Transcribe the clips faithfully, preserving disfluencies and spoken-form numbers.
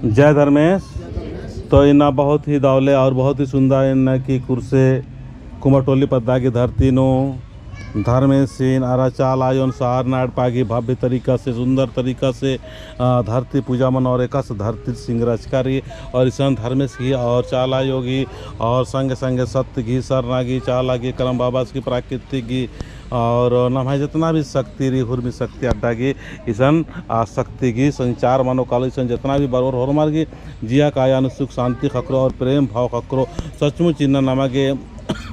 जय धर्मेस। तो इन्ना बहुत ही दौले और बहुत ही सुंदर इन्ना की कुर्से कुम्बटोली पद्दा की धरती नू धर्मेसिन अरा चाला आयोन सारना एड़पा गही भव्य तरीका से, सुंदर तरीका से, अ, धरती पूजा मनो और एकासे धरती सिंगरचका रई और इसन धर्मेस गही और चाला आयो गही और संगे संगे सत्य गही, सरना गही, चाला गही, करम बाबास गही, प्राकृतिक गही और नम्है जितना भी शक्ति रई, हुरमी शक्ति अड्डा गही इसन, अ, शक्ति गही संचार मनो कालो। इसन जितना भी बरओर होरमर गही जिया काया नू सुख शांति ख़क्खरो और प्रेम भाव ख़क्खरो। सचमुच इन्ना नमा गे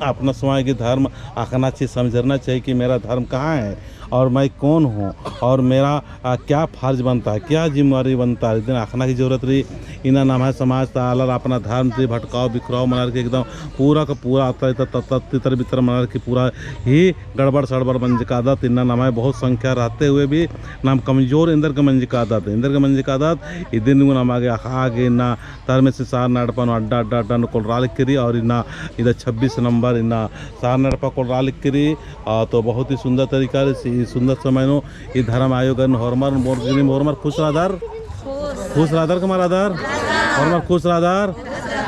अपना समाज गही धर्म अख़ना चाहिए, समझरना चाहिए कि मेरा धर्म कहाँ है और मैं कौन हूँ और मेरा, अ, क्या फर्ज बनता है, क्या जिम्मेवारी बनता है, इदिन अख़ना की जरूरत रई। इन्ना नम्है समाज ता आलर अपना धर्म ती भटकाव बिखराव मनर की एकदम पूरा का पूरा अतर इतर, ततर तितर बितर मनर की पूरा ही गड़बड़ सड़बड़ मंजकादत। इन्ना नम्है बहुत संख्या रहते हुए भी नाम कमजोर एन्देरगे मंजकादत, एन्देरगे मंजकादत। इदिन नमा गे अख़ा गे इन्ना धर्मेसिन सारना एड़पा नू अड्डा, अड्डा, अड्डा नू कोलरआ लगी रई और इन्ना, इदा छब्बीस नंबर इन्ना सारना एड़पा कोलरआ लगी रई। आ, तो बहुत ही सुंदर तरीका से, सुंदर समय नू ई धर्म आयोगर नू होरमर, मोर गिरी होरमर खुश रअदर, खुश रअदर का मल रअदर, होरमर खुश रअदर।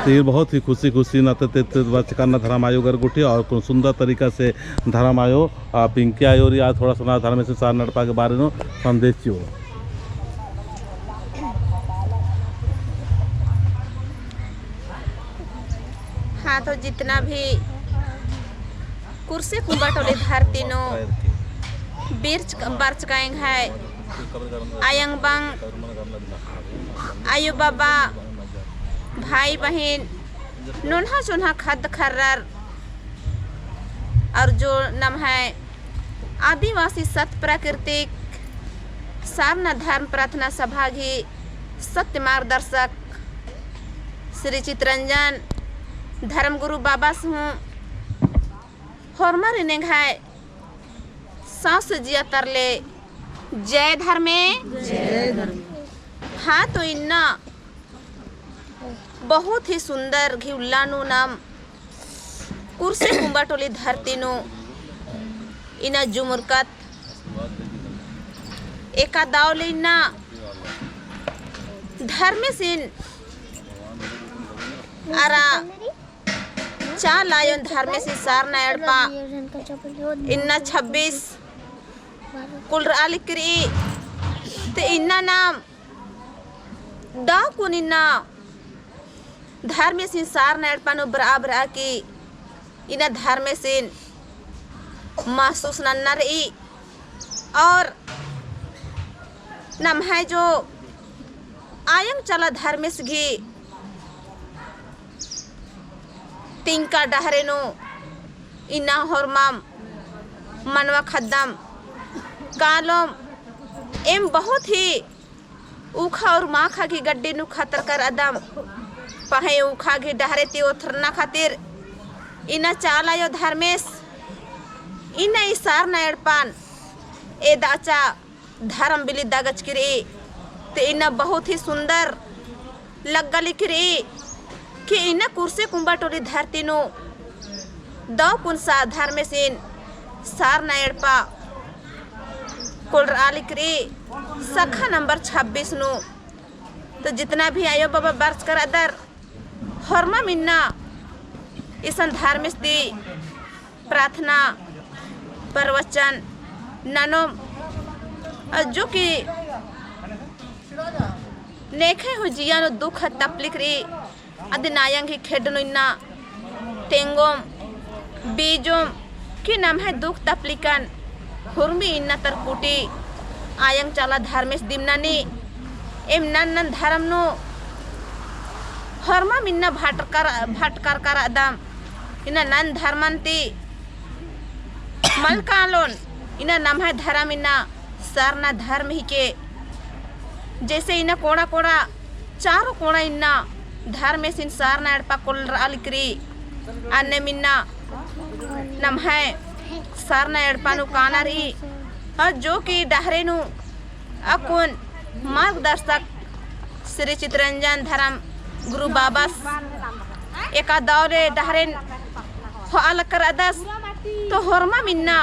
तो ई बहुत ही खुशी, खुशी ना ते, ते, ते बचका ना धर्म आयोगर गुट्ठी और कुन सुंदर तरीका से धर्म आयो, आ, पिंकी आयो रई, आ, थोड़ा सा ना धर्मेसिन सारना एड़पा के बारे नू संदेश चिओ। हाँ, तो जितना भी कुर्से कुम्बटोली धरती नू बिर्च बरचका एंग्है आयंग बंग, आयो बाबा, भाई बहिन, नोन्हा चोन्हा ख़द्द ख़र्रर, और जो नम्है आदिवासी सत प्राकृतिक सारना धर्म प्रार्थना सभा गही सत्य मार्गदर्शक श्री चितरंजन धर्मगुरु बाबास हूँ होरमारिन एंग्है साँस जिया तरले जय धर्मे। जय धर्मे। हाँ, तो इन्ना बहुत ही सुंदर घी उल्ला नू नाम कुर्से कुम्बटोली धरती नू इन्ना जुमुरकत एका दव ले इन्ना धर्मेसिन अरा चाला आयोन धर्मेसिन सारना एड़पा इन्ना छब्बीस कुलरआ लगी रई। ते इन्ना नाम दव कुन इन्ना धर्मेसिन सारना एड़पा नू बरआ बरआ की इन्ना धर्मेसिन महसूस नन्ना रई। और नम्है जो आयंग चाला धर्मेस गही तिंका डहरे नू इन्ना होरमम मनवा ख़द्दम कालोम एम बहुत ही ऊखा और माखा गही गड्डी नू खतरकर अदम। पहें ऊखा गही डहरे ती ओथरना खातिर इन्ना चाला आयो धर्मेस इन्ना ई सारना एड़पन एदाचा धर्म बिली दगचकी रई। ते इन्ना बहुत ही सुंदर लग्गा लगी रई कि इन्ना कुर्से कुम्बटोली धरती नू दव कुन सा धर्मेसिन सारना एड़पा कोलरआ लगी रई शाखा नंबर छब्बीस नू। तो जितना भी आयो बाबा बरचकर अदर होरमम इन्ना इसन धर्मेस ती प्रार्थना, प्रवचन ननोम, अ, जो कि नेखय हो जिया नू दुख तपलिक रई, अदिन आयंग ही खेड्ड नू इन्ना तेंगोम, बीजोम, कि नम्है दुख तपलिकन हुरमी इन्ना तरकुटी आयंग चाला धर्मेस दिम ननी। एम नन नन धर्म नू होरमम इन्ना भटकर, भटकर कर अदम। इन्ना नन धर्मन ती मल कालोन, इन्ना नम्है धर्म इन्ना सरना धर्म हिके। जैसे इन्ना कोड़ा कोड़ा, चारो कोड़ा इन्ना धर्मेसिन सरना एड़पा कोलरआ लगी रई। अन्नेम इन्ना नम्है सरना एड़पा नू काना रई। और जो कि डहरे नू अक्कुन मार्गदर्शक श्री चितरंजन धर्म गुरु बाबस एका दव ले डहरेन होआ लक्कर अदस, तो होरमम इन्ना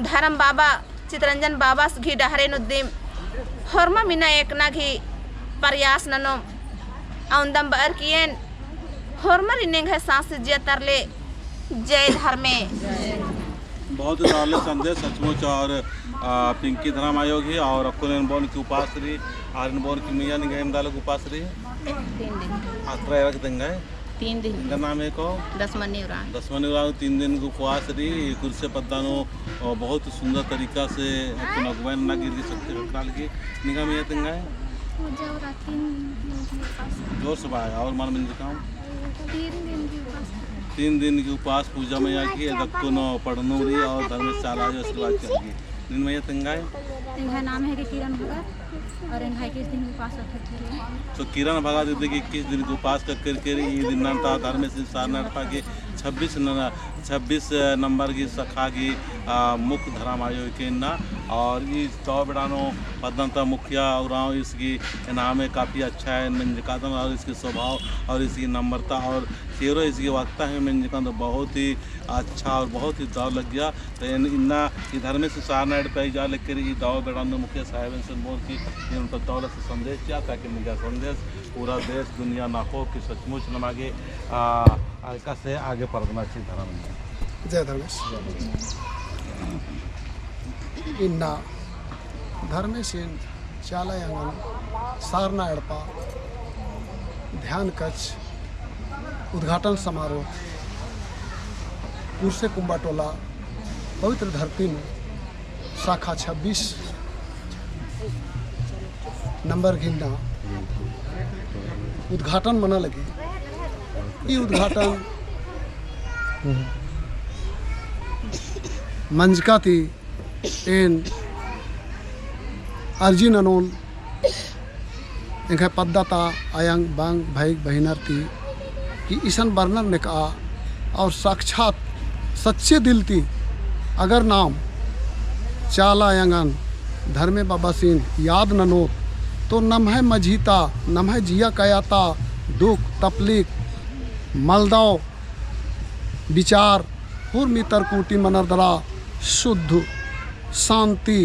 धर्म बाबा चितरंजन बाबस गही डहरेन उद्दिम होरमम इन्ना एकना गही प्रयास ननोम। अउंदम बअर की एन होरमर इन्ने एंग्है सांस जिया तरले जय धर्मे। बहुत ही दव ले संदेश सचमुच। और, आ, पिंकी धरम आयो गही और अक्कुन एन बओन की उपास रई, आर एन बओन की मइया निंग्है एम दव ले उपास रई। तीन दिन। अतरा एरा की तेंगा है? तीन दिन। इनका नाम है को? दसमनी उराँव। दसमनी उराँव तीन दिन गही उपास रई, कुर्से पद्दा नू, और बहुत सुंदर तरीका से अक्कुन अगुवाई नना गे ईर गही शक्ति ख़क्खरआ लगी। निंगा मइया तेंगा है? पूजा उराँव तीन दिन की उपास। जोर से बआ, और मल मेंजकम? तीन दिन की उपास। तीन दिन की उपास पूजा मइया की, एदक्कुन पढ़नू रई और धर्मेस चाला आयो आशीर्वाद चिआ लगी। नीन मइया तेंगा है? एंग्है नाम है कि किरण भगत और एंग्है इक्कीस दिन उपास रखा है। तो किरण भगत दीदी गही इक्कीस दिन गही उपास ख़क्खरकी रई, ई दिनन ता धर्मेसिन सरना एड़पा गही छब्बीस न-, छब्बीस नंबर गही शाखा गही, आ, मुख्य धरम आयो हिके इन्ना। और ई दव बेड़ा नू पद्दा ता मुखिया उराँव ईस गही नाम है काफी अच्छा है मेंजकादन और ईस गही स्वभाव और ईस गही नम्रता और शेरो ईस गही वक्ता है मेंजकादन तो बहुत ही अच्छा और बहुत ही दव लग्गिया। तो एन इन्ना ई धर्मेस सरना एड़पा जा लेकर ई दव बेड़ा नू मुखिया साहेबन से बोल की एन ओन्टा दव ले संदेश चिआ ताकि निंग्है संदेश पूरा देश दुनिया नखो कि सचमुच नमा गे, आ, अलका से आगे परदना ची धर्म में। जय धर्मेस। इन्ना धर्मेसिन चाला अयंगन सरना एड़पा ध्यान कक्ष उद्घाटन समारोह कुर्से कुंबा टोला पवित्र धरती नू शाखा छब्बीस नंबर गही इन्ना उद्घाटन मना लगी। ई उद्घाटन मंजका ती एन अर्जी ननोन एंग्है पद्दा ता अयंग बंग भइग बहिनर ती कि इसन बरनर नेकआ और साक्षात सच्चे दिल ती अगर नाम चाला अयंगन धर्मे बाबासिन याद ननोत तो नम्है मझी ता नम्है जिया कया ता दुख तपलीक मलदव बिचार हुरमी तरकुटी मनर दरा शुद्ध शांति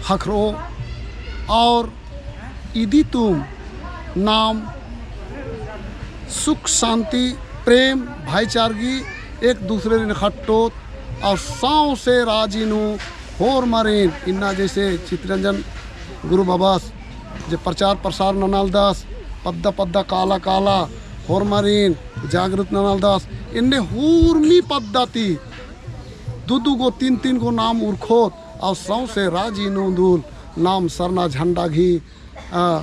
ख़क्खरो और इदी तुम नाम सुख शांति प्रेम भाईचारगी एक दूसरेरिन ख़ट्टोत और सौंसे राजी नू होरमरिन इन्ना जैसे चितरंजन गुरु बाबस जे प्रचार प्रसार ननालदस पद्दा पद्दा काला काला होरमरिन जागृत ननालदस इन्ने हुरमी पद्दा ती दु दु गो तीन तीन गो नाम उरखोत और सौंसे राजी नू उन्दुल नाम सरना झंडा गही, आ,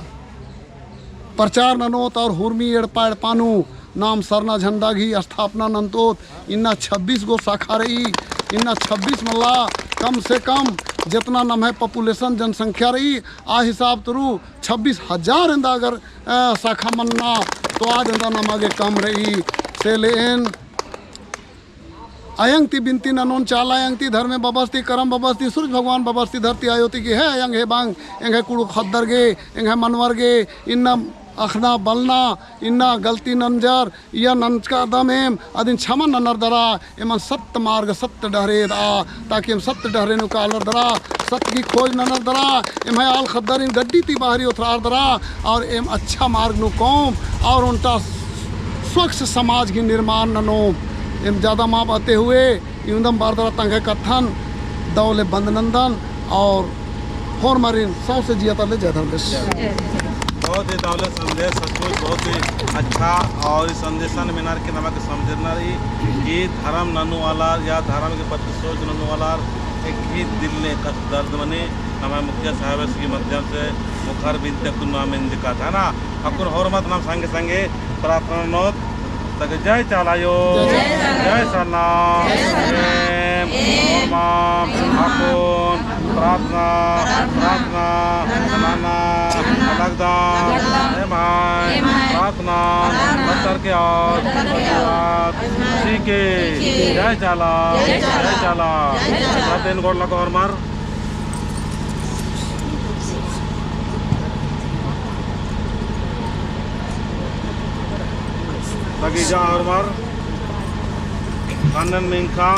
प्रचार ननोत और हुरमी एड़पा एड़पा नू नाम सरना झंडा गही स्थापना नन्तोत। इन्ना छब्बीस गो शाखा रई, इन्ना छब्बीस मल्ला, कम से कम जेतना नम्है population जनसंख्या रई, आ हिसाब तुरु छब्बीस हजार एन्दा अगर, अ, शाखा मन्ना, तो आद एन्दा नमा गे कम रई। से ले एन अयंग ती बिनती ननोन चाला अयंग ती, धर्मे बबस ती, करम बबस ती, सूरज भगवान बबस ती, धरती आयो ती कि हे अयंग हे बांग, एंग्है कुँड़ुख़ ख़द्दर गे, एंग्है मनवर गे, इन्ना अख़ना बलना, इन्ना गलती नंजर, या नंजकादम एम, अदिन क्षमा ननर दरा, एमन सत्य मार्ग, सत्य डहरे एदआ, ताकि एम सत्य डहरे नू कालर दरा, सत्य की खोज ननर दरा, एम्है आल ख़द्दारिन गड्डी ती बाहरी ओथरार दरा, और एम अच्छा मार्ग नू कौम, और ओन्टा स्वच्छ समाज की निर्माण ननोम। एम ज्यादा मा बअते हुए, इवंदम बार दरा तंग्है कत्थन दव ले बंद नन्दन और होरमारिन सौंसे जिया तरले जय धर्मेस। बहुत ही दव ले संदेश, सचमुच बहुत ही अच्छा। और ई संदेशन मेनर की नमा गे समझरना रई कि धर्म ननु वाला या धर्म के प्रति सोच ननु वाला एक ही दिल में कष्ट दर्द मनी नमा मुखिया साहब के माध्यम से मुखर बिनती कुन नमा मेंजकत है ना। अक्कुन होरमत नाम संगे संगे प्रार्थना ननोत। ताकि जय चाला आयो, जय चाला। जय सरना, जय सरना। एम, एम। होरमम, एम। अक्कुन प्रार्थना, प्रार्थना। प्रार्थना। नना, नना। लगदम। लगदम। एम्है, एम्है। प्रार्थना। प्रार्थना। पत्तर के आस। पत्तर के आस। आशीर्वाद। आशीर्वाद। सीके। सीके। जय चाला, जय चाला। जय चाला। जय चाला। तेन गोड़ लगो होरमर। ताकि जा होरमर कानन मिंखा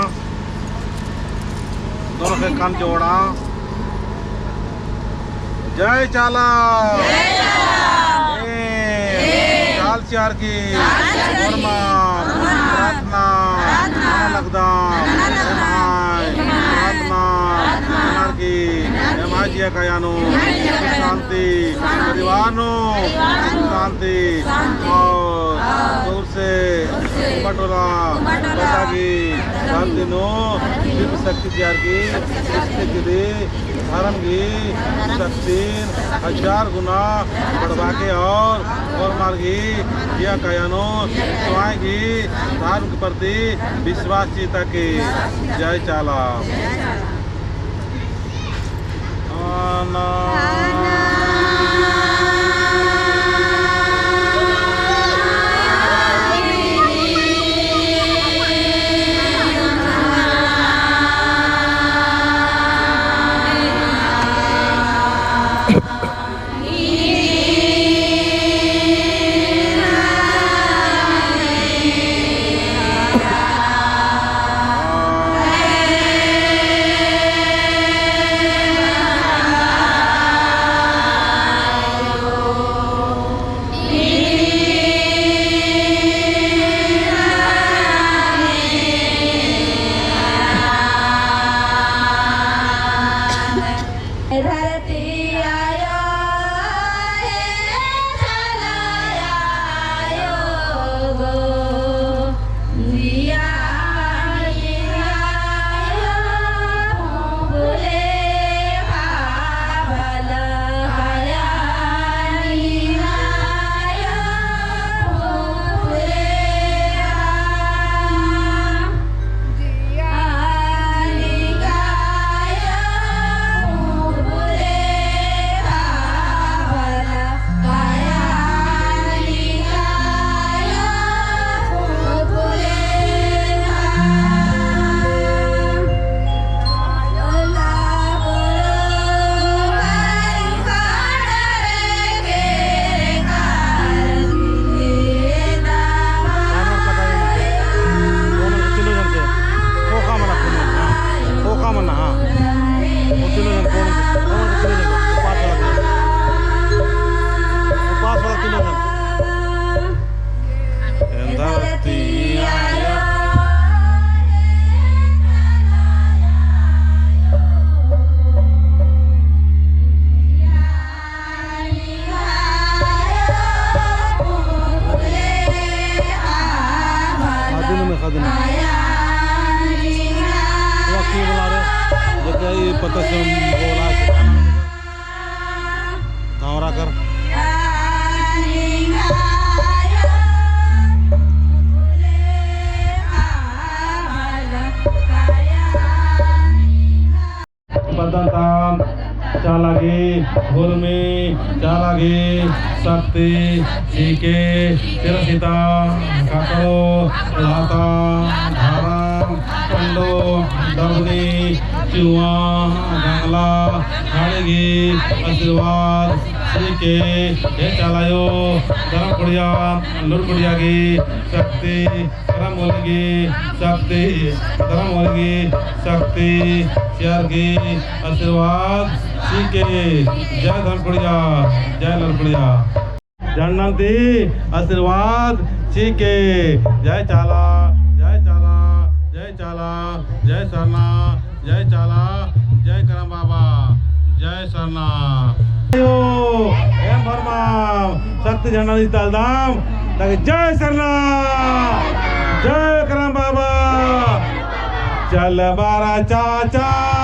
दोनों के कान जोड़ा। जय चाला। जय चाला। ए। चिअर की होरमर प्रार्थना नना लगदम। एम्है प्रार्थना ननर की एम्है जिया काया नू शांति, परिवार नू शांति और दूर से बटोरा बता की धरती नू शिव शक्ति चिअर की शक्ति दी धर्म की शक्तिन हजार गुना बढ़ाबआ के और, और होरमर की जिया काया नू स्वयं की धर्म के प्रति विश्वास चिआ की। जय चाला। खोखा मना, हाँ। खोखा मना, हाँ। वो तीनों जन कौन, कौन तीनों जन? उपास वाला तीनों जन। उपास वाला तीनों जन। बदंताम चाला गही उर्मी, चाला गही शक्ति, चिके, सिरसिता, ककड़ो, लाता, धारम, कंडो, दबनी, चुआ, गंगला, खाड़ी गही आशीर्वाद, चिके, हे चाला आयो, धर्म कुड़िया, लूर कुड़िया गही शक्ति, करम ओली गही शक्ति, करम ओली गही शक्ति, चिअर गही आशीर्वाद चिके। जय धर्म कुड़िया, जय लूर कुड़िया। झंडन ती आशीर्वाद चिके। जय चाला, जय चाला, जय चाला, जय सरना। जय चाला, जय करम बाबा, जय सरना। आयो, एम भरमाम, शक्ति झंडा नीस तलदम, ताकि जय सरना, जय करम बाबा, चल बारा चाचा।